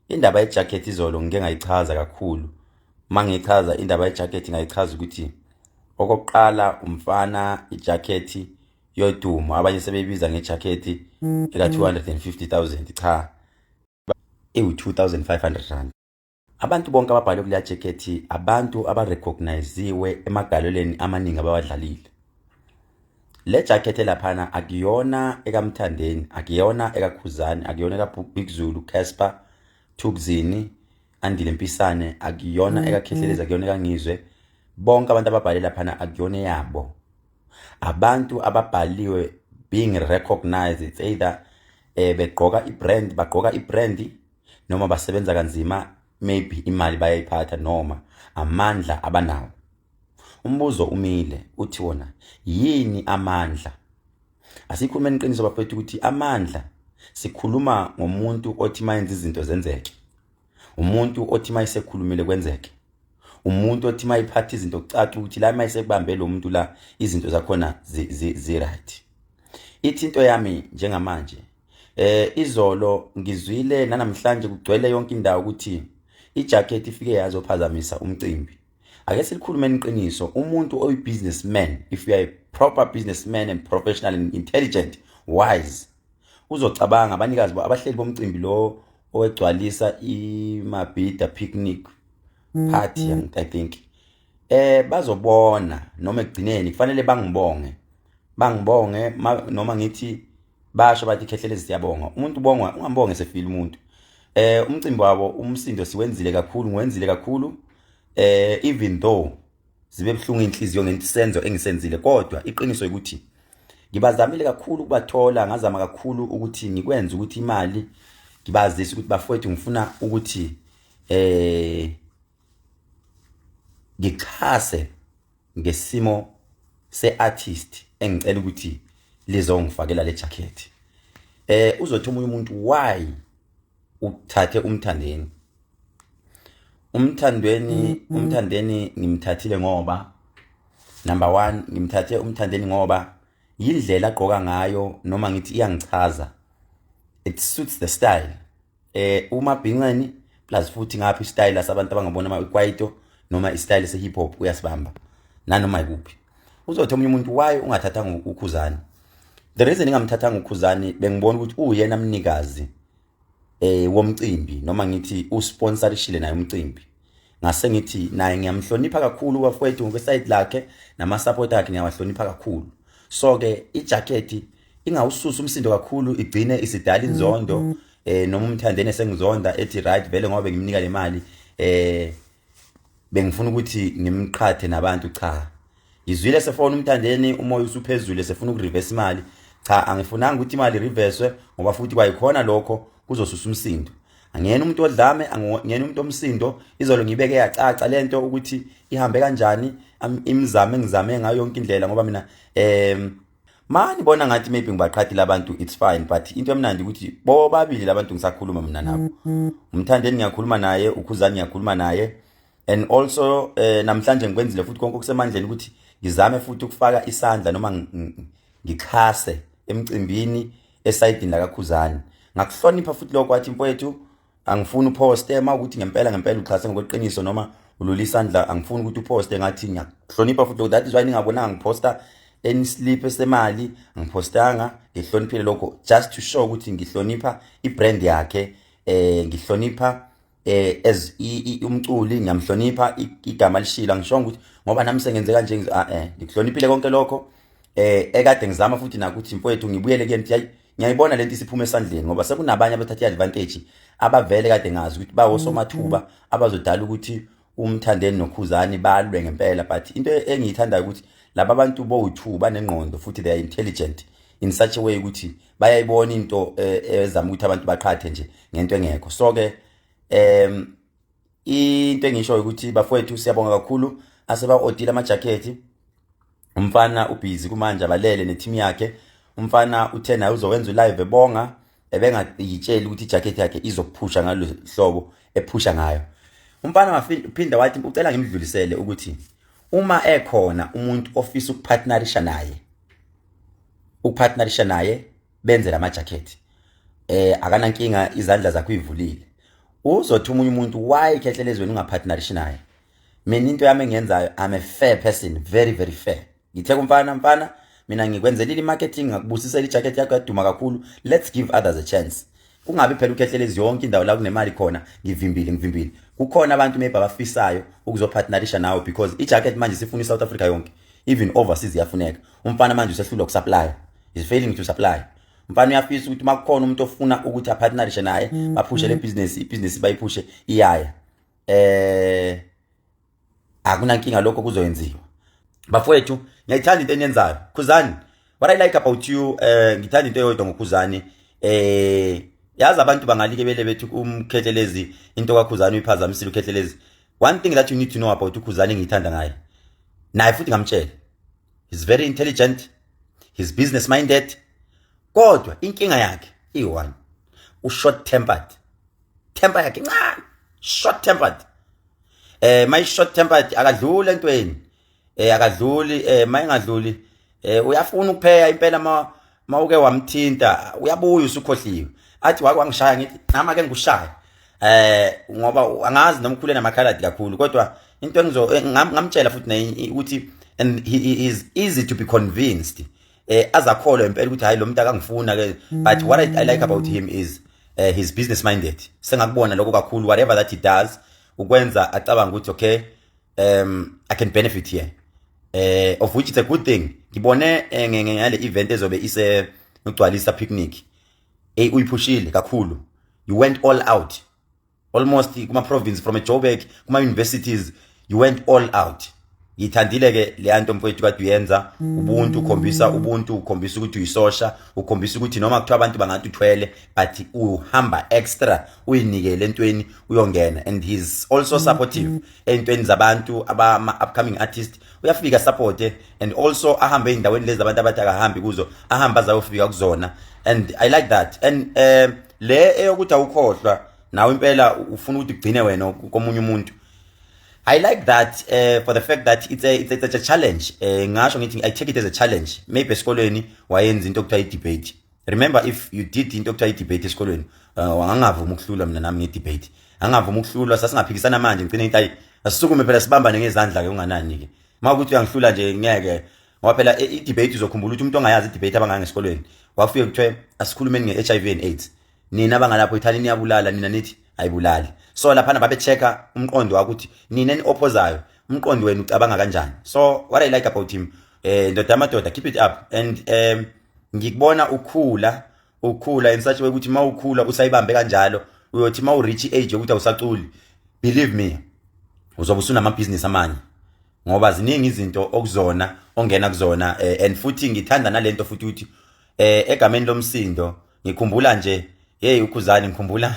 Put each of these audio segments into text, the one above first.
Indaba yejacket izolo ngike ngayichaza kakhulu. Mangichaza indaba yejacket, ngayichaza ukuthi okokuqala umfana ijacket yodumo, abanye sebeyibiza ngejacket eka 250,000, cha, ewu R2500. Abantu bonke ababhale kuleya jacket abantu abarecogniziwe emagalelweni amaningi abawadlalile. Le jacket laphana akuyona ekaMthandeni, akuyona ekaKhuzani, akuyona eka Big Zulu, Casper, Thukzini, Andile Mpisane, akuyona ekaKhehlelezi, akuyona ekaNgizwe. Bonke abantu ababhale laphana akuyona yabo. Abantu ababhaliwe being recognized, it's either begqoka ibrand, bagqoka ibrand, noma basebenza kanzima, maybe imali bayayiphatha, noma amandla abanawo. Umbuzo umile uthi wona, yini amandla? Asikhulumeni iqiniso bafethu, ukuthi amandla sikhuluma ngomuntu othi mayenza izinto zenzeke, umuntu othi mayisekhulumile kwenzeke, umuntu othi mayiphatha izinto kucaca ukuthi la mayisekubambe lo muntu la izinto zakhona zi right. Ithi into yami njengamanje, izolo ngizwile nanamhlanje kugcwele yonke indawo ukuthi ijacket ifike yazophazamisa umcimbi. Ake silikhulumeni iqiniso, umuntu oyi-businessman, if you are a proper businessman and professional and intelligent, wise, uzocabanga abanikazi, abahleli bomcimbi lo owegcwalisa iMabhida picnic party, I think bazobona noma ekugcineni kufanele bangibonge, bangibonge noma ngithi basho bathi, "Khehlelezi, siyabonga." Umuntu ubongwa, ungambonge sefile umuntu. Umcimbi wabo, umsindo siwenzile kakhulu, ngiwenzile kakhulu, even though zibe buhlungu inhliziyo ngensenzo engisenzile, kodwa iqiniso ukuthi ngibazamile kakhulu ukubathola, ngazama kakhulu ukuthi ngikwenze ukuthi imali ngibazise ukuthi, bafowethu, ngifuna ukuthi ngixhase ngesimo se-artist engicela ukuthi lizongifakela le jacket. Uzothi omunye umuntu, why uthathe uMthandeni? UMthandweni, uMthandeni ngimthathile ngoba number 1, ngimthathe uMthandeni ngoba yindlela agqoka ngayo, noma ngithi iyangichaza, it suits the style uma bhinqeni, plus futhi ngapha istyle sabantu abangabona ama kwaito noma istyle se hip hop uyasibamba nanoma ikuphi. Uzothi omunye umuntu, why ungathathanga uKhuzani? The reason ngingamthathanga uKhuzani, bengibona ukuthi uyena mnikazi womcimbi, noma ngithi usponsorishile naye umcimbi, ngase ngithi naye ngiyamhlonipha kakhulu bafowethu ngokweside lakhe, nama support akhe ngiyawahlonipha kakhulu. So ke ijacket ingawususa umsindo kakhulu, igcine isidala inzondo, noma uMthandeni sengizonda ethi, right, vele ngoba ngimnika le mali bengifuna ukuthi ngimqhathe nabantu. Cha, ngizwile sefona uMthandeni, umoya usuphezulu, sefuna ukureverse imali. Cha, angifunanga ukuthi imali reverse, ngoba futhi kwayikhona lokho kuzosusa umsindo. Angiyena umuntu odlame, angiyena umuntu omsindo. Izolo ngibeke yacaca lento ukuthi ihambe kanjani, imizamo engizame ngayo yonke indlela, ngoba mina mani bona ngathi maybe ngibaqhathile abantu, it's fine, but into emnandi ukuthi bobabili labantu ngisakhuluma mina nabo. UMthandeni ngiyakhuluma naye, uKhuzani ngiyakhuluma naye, and also namhlanje ngikwenzile futhi konke okusemandleni ukuthi ngizame futhi ukufaka isandla noma ngixhase emcimbini esayidini la kaKhuzani. Ngakuhlonipha futhi lokho, wathi, "Mfowethu, angifuni uposte uma ukuthi ngempela ngempela uxhase ngokweqiniso noma ulula isandla, angifuni ukuthi uposte." Ngathi ngiyakuhlonipha futhi lokho. That is why ningabonanga ngiposta any slip esemali, angipostanga, ngihloniphile lokho, just to show ukuthi ngihlonipha ibrand yakhe, ngihlonipha as umculi, ngiyamhlonipha igama lishilo. Angishongo ukuthi ngoba nami sengenze kanje, ngikuhloniphile konke lokho. Ekade ngizama futhi nakuthi, mfowethu, ngibuyele kuyena, ngithi hayi, ngiyayibona lento isiphuma esandleni, ngoba sekunabanye abathatha i-advantage abavele kade ngazi ukuthi bawosomathuba abazodala ukuthi uMthandeni noKhuzani balwe ngempela. But into engiyithandayo ukuthi laba bantu bowu-two banengqondo futhi they are intelligent in such a way ukuthi bayayibona into ezama ukuthi abantu baqhathe nje ngento engekho. So ke into engishoyo ukuthi, bafowethu, siyabonga kakhulu aseba-odile amajakhethi. Umfana ubhizi kumanje, abalele neteam yakhe. Umfana uthe naye uzowenza ulive ebonga, ebengayitsheli ukuthi ijacket yakhe izophusha ngalo hlobo ephusha ngayo. Umfana waphinda wathi ucela ngimdlulisele ukuthi uma ekhona umuntu ofisa ukupartnerisha naye, ukupartnerisha naye benze lama jacket, akanankinga, izandla zakhe uyivulile. Uzothi omunye umuntu, why Khehlelezi wena ungapartnerishi naye? Mina into yami engiyenzayo, I'm a fair person, very very fair. Ngithe kumfana, mfana, mina ngikwenzelile i-marketing, ngakubusisela ijacket yakho yaduma kakhulu, let's give others a chance. Kungabi phela uKhehlelezi yonke indawo la kunemali khona ngivimbile, ngivimbile. Kukhona abantu maybe abafisayo ukuzopartnerisha nawe because ijacket manje sifuna iSouth Africa yonke, even overseas iyafuneka. Umfana manje usehlulwa ukusupply, is failing to supply. Umfana uyafisa ukuthi makukhona umuntu ofuna ukuthi apartnerishe naye, baphushe le business, ibusiness bayiphushe iyaya. Akunankinga, lokho kuzoyenziwa. Bafowethu, ngiyayithanda into eniyenzayo. Khuzani, what I like about you, ngithanda into eyodwa ngoKhuzani. Yazi abantu bangalike bele bethi umkhethelezi into kaKhuzani uyiphazamisile uKhethelezi. One thing that you need to know about uKhuzani engiyithanda ngaye, naye futhi ngamtshela, he's very intelligent, he's business minded, kodwa inkinga yakhe iyi-one, u-short tempered. Temper yakhe incane, short tempered. My short tempered, akadluli entweni, akadluli. Mayingadluli, uyafuna ukupheya impela. Ma mawuke wamthinta uyabuya usukhohliwe, athi wake wangishaya, ngithi nami ake ngikushaya, ngoba angazi noma ukhule namakhaladi kakhulu. Kodwa into engizo ngamtshela futhi naye ukuthi and he is easy to be convinced, azakholwa impela ukuthi hayi, lo muntu akangifuna ke. But what I like about him is he's business minded. Sengakubona lokho kakhulu. Whatever that he does, ukwenza acabanga ukuthi okay, I can benefit here, of which it's a good thing. Ngibone ngale event ezobe ise ugcwalisa picnic, uyiphushile kakhulu. You went all out almost kuma province, from a Joburg, kuma universities, you went all out. Ngithandile ke le nto, mfowethu, kade uyenza. Ubuntu, ukhombisa ubuntu, ukhombisa ukuthi uyisosha, ukhombisa ukuthi noma kuthiwa abantu bangathi uthwele, but uhamba extra, uyinikele entweni, uyongena. And he's also supportive entweni zabantu abama upcoming artist. Uyafika support and also ahambe ey'ndaweni lezi abantu abathi akahambi kuzo, ahambe azayofika kuzona, and I like that. And le eyokuthi awukhohlwa nawe impela ufuna ukuthi ugcine wena komunye umuntu, I like that for the fact that it's a challenge. Ngasho ngithi I take it as a challenge. Maybe esikolweni wayenza into okuthiwa i-debate. Remember, if you did into okuthiwa i-debate esikolweni, angangavuma ukuhlulwa mina nami nge-debate. Angavuma ukuhlulwa, sasingaphikisana manje ngicine ngithi ayi, asisukume phela sibambane ngezandla ke, unganani ke. Mawukuthi uyangihlula nje ngeke, ngoba phela i-debate, uzokhumbula ukuthi umuntu ongayazi i-debate abanganga esikolweni, wafike kuthiwe asikhulumeni nge-HIV and AIDS. Nina abangalapho ithani niyabulala, nina nithi ayibulali. So laphana babe-check-a umqondo wakho ukuthi nina eni-opposayo, umqondo wenu ucabanga kanjani. So what I like about him, ndoda yamadoda, keep it up. And ngikubona ukhula, ukhula in such a way ukuthi mawukhula usayibambe kanjalo, uyothi mawu-reach age yokuthi awusaculi, believe me, uzobe usunamabhizinisi amanye, ngoba ziningi izinto okuzona ongena kuzona. And futhi ngithanda nalento futhi ukuthi egameni lomsindo, ngikhumbula nje, hey, uKhuzani, ngikhumbula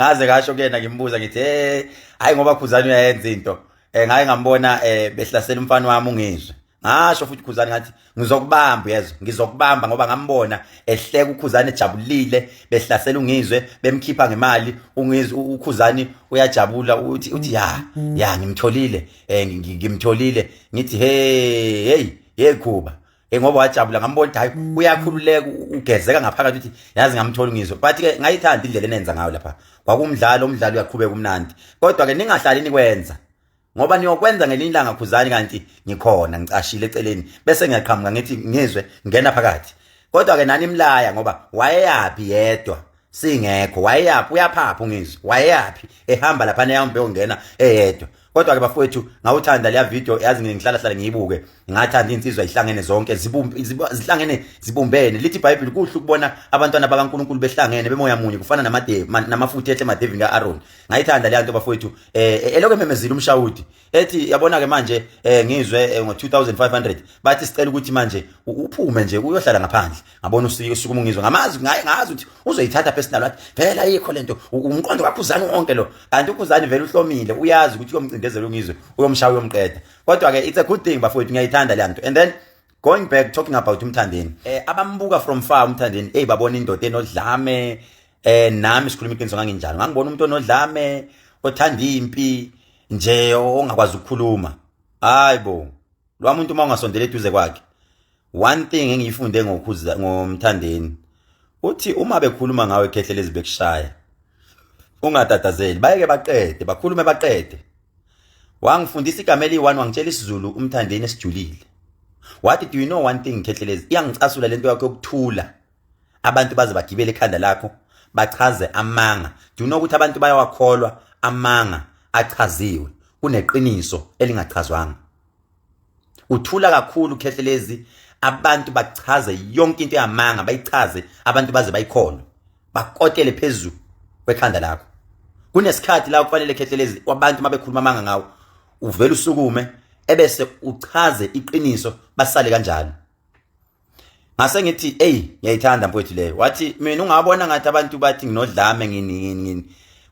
ngaze ngasho kuyena, ngimbuza ngithi, hey, hayi, ngoba Khuzani uyayenza into. Ngaye ngambona behlasela umfana wami uNgizwe, ngasho futhi Khuzani ngathi ngizokubamba, uyezwa, ngizokubamba, ngoba ngambona ehleka uKhuzani ejabulile behlasela uNgizwe, bemkhipha ngemali uNgizwe. UKhuzani uyajabula, uthi ya ya, ngimtholile, ngimtholile. Ngithi hey, hey, hey, Khuba, ngoba wajabula, ngambona ukuthi hayi, uyakhululeka, ugezeka ngaphakathi ukuthi yazi ngamthola uNgizwe. But ke ngayithanda indlela enenza ngayo lapha. Kwakumdlalo, umdlalo uyaqhubeka umnandi, kodwa ke ningahlali nikwenza, ngoba niyokwenza ngelinye ilanga, Khuzani, kanti ngikhona ngicashile eceleni, bese ngiyaqhamuka ngithi ngizwe ngena phakathi. Kodwa ke nani imlaya, ngoba wayeyaphi yedwa singekho? Wayeyaphi? Uyaphapha uNgizwe, wayeyaphi ehamba lapha neyambe ongena eyedwa? Kodwa ke bafowethu, ngawuthanda leya video, yazi ngihlala hlala ngiyibuke. Ngathanda insizwa ihlangene zonke, zihlangene, zibumbene. Lithi iBhayibheli kuhle ukubona abantwana bakaNkuluNkulu behlangene bemoya munye, kufana namade namafutha ehle emadevini kaAaron. Ngayithanda leya nto, bafowethu. Elokhu ememezile umshawudi ethi yabona ke manje, ngizwe ngo2500 bathi sicela ukuthi manje uphume nje uyohlala ngaphandle. Ngabona usukuma uNgizwe, ngamazi ngaye, ngazi ukuthi uzoyithatha personal, wathi vele ayikho lento, umqondo kaKhuzani wonke lo. Kanti uKhuzani vele uhlomile, uyazi ukuthi uyomcindezela uNgizwe, uyomshaya, uyomqeda. Kodwa ke it's a good thing, bafowethu, ngiyayithanda le nto. And then going back, talking about uMthandeni, abambuka from far uMthandeni, hey, babona indoda enodlame. Nami sikhuluma iqiniso, nganginjalo, ngangibona umuntu onodlame, othanda impi nje, ongakwazi ukukhuluma. Hayibo, lo muntu uma ungasondela eduze kwakhe, one thing engiyifunde ngokhuza ngoMthandeni, uthi uma bekhuluma ngawe, khehle lezi bekushaya. Ungatatazeli, bayeke baqede, bakhulume baqede. Wangifundisa igama eliyi-one, wangitshela isiZulu uMthandeni esijulile. Wathi, "Do you know one thing, Khehlelezi? Iyangicasula lento yakho yokuthula. Abantu baze bagibele ekhanda lakho, bachaze amanga. Do you know ukuthi abantu bayawakholwa amanga achaziwe kuneqiniso elingachazwanga? Uthula kakhulu, Khehlelezi, abantu bachaze yonke into yamanga, bayichaze, abantu baze bayikholwe, bakotele phezulu kwekhanda lakho. Kunesikhathi la kufanele, Khehlelezi, kwabantu mabekhuluma amanga ngawo, uvela usukume ebese uchaze iqiniso, basale kanjalo." Ngase ngithi, "Ey, ngiyayithanda mfowethu leyo." Wathi, "Mina ungabona ngathi abantu bathi nginodlame, ngini ngini ngini.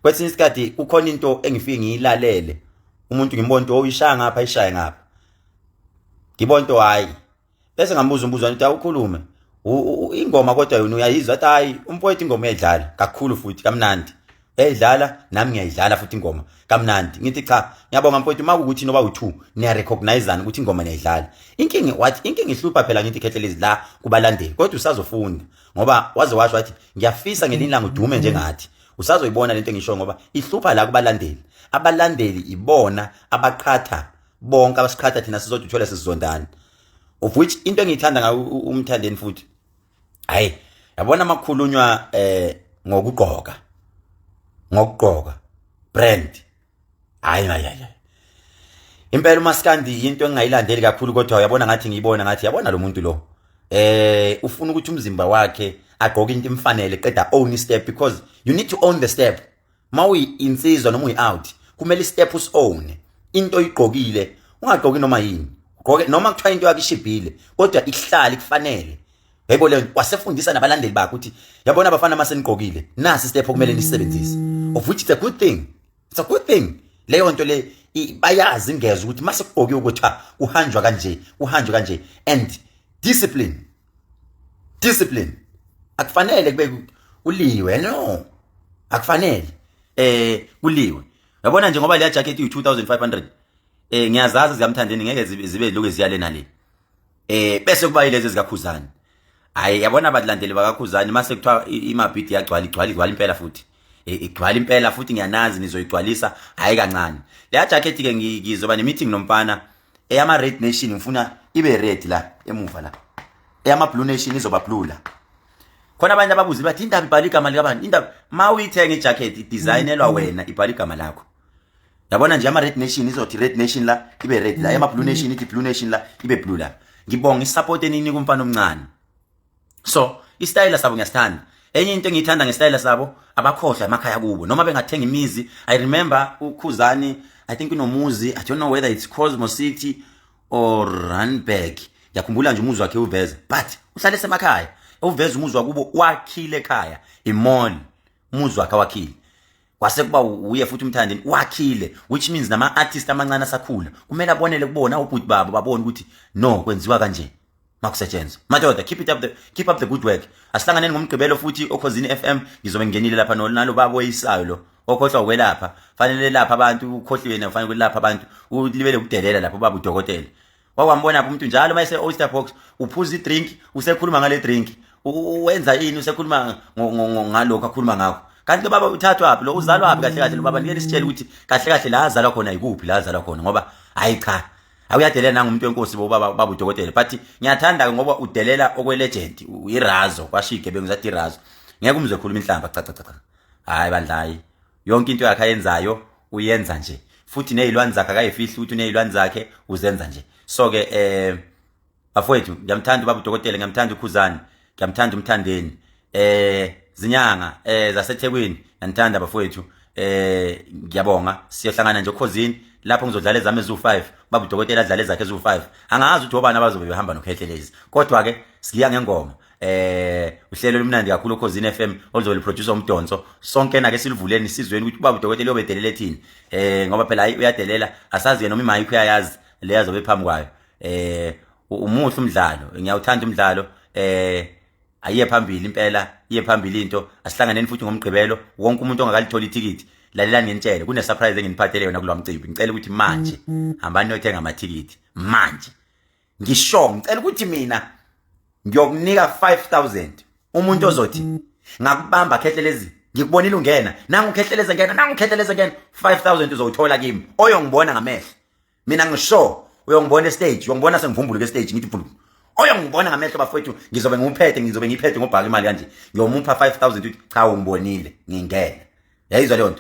Kwesinye isikhathi kukhona into engifike ngiyilalele, umuntu ngimbona into oyishaya ngapha, ayishaye ngapha, ngibona into hayi." Bese ngambuza umbuzo wathi, "Awukhulume ingoma kodwa yona uyayizwa?" Athi, "Hayi umfowethu, ingoma uyayidlala kakhulu futhi kamnandi, uyayidlala, nami ngiyayidlala futhi ingoma kamnandi." Ngithi, "Cha, ngiyabonga mfowethu, uma kuwukuthi noba u2 niya-recognizeana ukuthi ingoma niyayidlala." Inkinga, wathi, "Inkinga ihlupha phela," ngithi, "Khehlelezi, la kubalandeli, kodwa usazofunda," ngoba waze washo wathi, "Ngiyafisa ngelinye ilanga udume njengathi." Usazoyibona lento engisho, ngoba ihlupha la kubalandeli. Abalandeli ibona abaqhatha bonke, abasiqhatha thina sizodwa, uthole sizondana. Of which into engiyithanda ngayo uMthandeni futhi, hayi, yabona makhulunywa ngokugqoka brand, hayi hayi hayi, impela umaskandi into engingayilandeli kakhulu, kodwa uyabona ngathi ngiyibona ngathi, yabona lo muntu lo, ufuna ukuthi umzimba wakhe agqoke into imfanele, qeda own step, because you need to own the step. Mawuyinsizwa noma uyi-out, kumele i-step usi-own, into oyigqokile. Ungagqoki noma yini, ugqoke noma kuthiwa into yakho ishibhile, kodwa ihlale kufanele. Yebo, leyo wasefundisa nabalandeli bakhe ukuthi, yabona abafana, masenigqokile, nasi step okumele nisebenzise, of which it's a good thing, it's a good thing leyo nto le. Bayazi ingeza ukuthi mase kugqokiwe ukuthi kuhanjwa kanje, kuhanjwa kanje, and discipline, discipline. Akufanele kube uliwe, no, akufanele kuliwe. Yabona nje ngoba leya jacket iyi 2500, ngiyazazi zikaMthandeni ngeke zibe lokho ziyale nale, bese kuba yilezi zikaKhuzani. Hayi, yabona abalandeli bakaKhuzani, mase kuthiwa iMabhidi yagcwala, igcwala, igcwala impela futhi. Igcwala impela futhi, ngiyanazi nizoyigcwalisa, hayi kancane. Leya jacket ke, ngizoba ne-meeting nomfana. Eyama Red Nation ngifuna ibe red la emuva la, eyama Blue Nation izoba blue la. Khona abantu ababuza bathi, "Indaba ibhala igama likabani?" Indaba, ma uyithenga ijacket, idesignelwa wena, ibhala igama lakho. Yabona nje, ama Red Nation izothi Red Nation la, ibe red la, ema Blue Nation ithi Blue Nation la, ibe blue la. Ngibonga isupport eninika umfana omncane. So istyle sabo ngiyasithanda. Enye into engiyithanda ngestyle sabo, abakhohlwa emakhaya kubo noma bengathenga imizi. I remember uKhuzani, I think unomuzi, I don't know whether it's Cosmo City or Randburg, ngiyakhumbula nje umuzi wakhe uveza, but uhlale semakhaya, uveza umuzi wakubo, wakhile ekhaya, imall umuzi wakhe wakhile. Kwase kuba uye futhi uMthandeni wakhile, which means nama artist amancane asakhula kumele abonele kubona ubhuti babo, babone ukuthi no, kwenziwa kanje makusetshenzwa. Madoda, keep up the good work. Asihlanganeni ngoMgqibelo futhi oKhozini FM. Ngizobe ngingenile lapha nalo babo oyisayo lo okhohlwa ukwelapha, fanele lapha abantu, ukhohliwe na, fanele ukwelapha abantu, ulibele ukudelela lapho. Baba udokotela, wakwambona umuntu njalo mayese Oyster Box, uphuza idrink, usekhuluma ngale drink, wenza ini, usekhuluma ngalokho akhuluma ngakho. Kanti lo baba uthathwa phi lo, uzalwa phi kahle kahle lo baba? Ngeke sitshele ukuthi kahle kahle la azalwa khona ikuphi, la azalwa khona, ngoba hayi cha, awuyadelela nangumuntu wenkosi bo baba udokotela. But ngiyathanda ngoba udelela okwe legend, irazo kwasho igebengu zathi irazo, ngeke umzwe ekhuluma inhlamba. Cha cha cha, hayi bandla, hayi, yonke into yakhe ayenzayo uyenza nje, futhi nezilwane zakhe akayifihli ukuthi unezilwane zakhe, uzenza nje. So ke bafowethu, ngiyamthanda ubaba udokotela, ngiyamthanda uKhuzani, ngiyamthanda uMthandeni, zinyanga zaseThekwini, ngiyanithanda bafowethu. Ngiyabonga, siyohlangana nje oKhozini lapho ngizodlala ezami ezu5, baba udokotela adlala ezakhe ezu5. Angazi ukuthi obani abazobe behamba noKhehlelezi, kodwa ke sigiya ngengoma. Uhlelo olumnandi kakhulu oKhozini FM oluzobe luproducer uMdonso. Sonke na ke silivuleni, sizweni ukuthi ubaba udokotela uyobedelela ethini, ngoba phela hayi, uyadelela, asazi ke noma imic uyayazi le azobe phambi kwayo. Umuhle umdlalo, ngiyawuthanda umdlalo. Ayiye phambili impela, iye phambili into. Asihlanganeni futhi ngoMgqibelo. Wonke umuntu ongakalitholi ithikithi, lalelani ngenitshele, kune surprise enginiphathele yona kulo mcimbi. Ngicela ukuthi manje hambani niyothenga amathikithi manje. Ngisho ngicela ukuthi mina ngiyokunika 5000 umuntu ozothi, "Ngakubamba, Khehlelezi." Ngikubonile ungena, nangu uKhehlelezi ngena, nangu uKhehlelezi ngena. 5000 uzowuthola kimi, oyongibona ngamehlo. Mina ngisho uyongibona estage, uyongibona sengivumbuluka estage, ngithi vulu. Oyongibona ngamehlo bafowethu, ngizobe ngiwuphethe, ngizobe ngiphethe ngobhaka imali kanje. Ngiyomupha 5000 uthi cha, ungibonile ngingena. Yayizwa leyo nto.